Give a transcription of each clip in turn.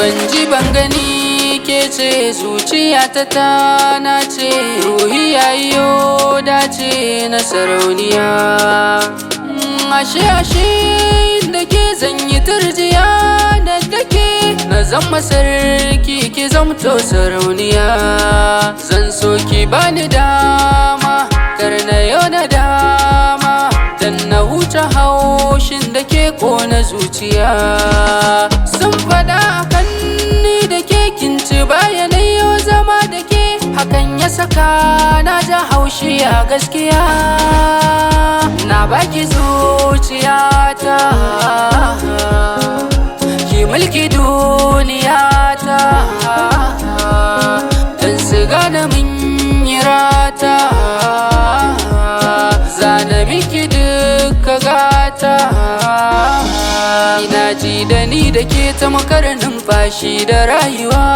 Ban ji ban gani ke ce zuciya ta tana ce, ruhi yayo dace na sarauniya. Ashe ashe da ke zanyi turjiya da take, na zama sarki ki zamto sarauniya. Zan so ki bani dama, kar na yau na dama, dan na huce haushin da ke kona zuciya. Sun faɗa akan ni da ke kinci bayanai yau zama da ke, hakan ya saka na ja haushi a gaskiya. Na baki zuciyata, ki mulki duniyata, dan su gane mun yi rata, zana miki duka gata. Ina ji da ni da ke tamkar numfashi da rayuwa,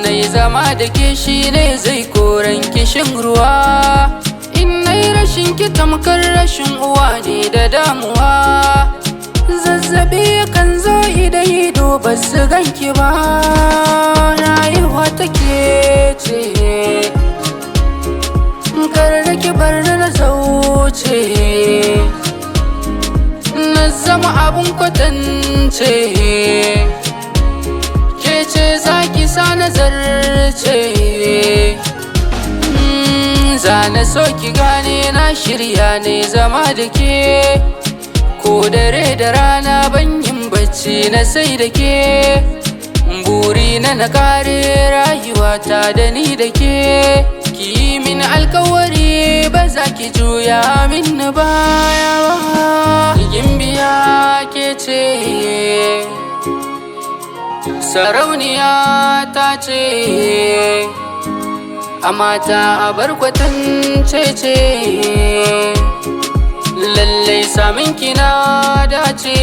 na yi zama da ke shi ne zai koran kishin ruwa. In na yi rashin ki tamkar rashin uwa ne da damuwa. Zazzabi kan zo idan ido ba su ganki ba. Rayuwa take ce, kar da ki bar na zauce, na zama abun kwatance. Ke ce za ki sa nazarce. Zana so ki gane na shirya ne zama da ke, ko dare da rana ban yin bacci na sai da ke. Buri na na kare rayuwata da ni da ke. Ki yi min alkawari ba za ki juya min baya ba. Gimbiya ke ce, sarauniya ta ce, a mata a bar kwatance ce. Lallai samin kina dace.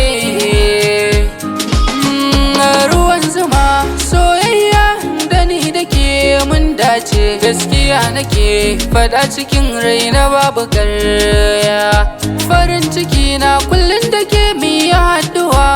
Ruwan zuma soyayya da ni da ke mun dace. Gaskiya nake fada cikin raina babu karya. Farin ciki na kullum da ke miya haduwa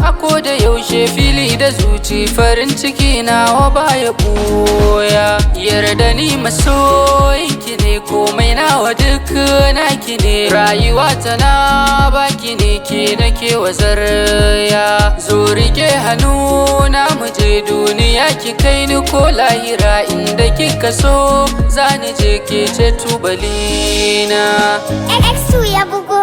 a da yaushe, fili da zuci farin ciki na wa baya boya. Yarda ni masoyinki ne, komai nawa duk naki ne. Rayuwa tana baki ne, ke nake wazarya. Zo rike hannu na muje duniya, ki kai ni ko lahira, inda kika so zani je, ke ce tubalina. X2 ya bugo.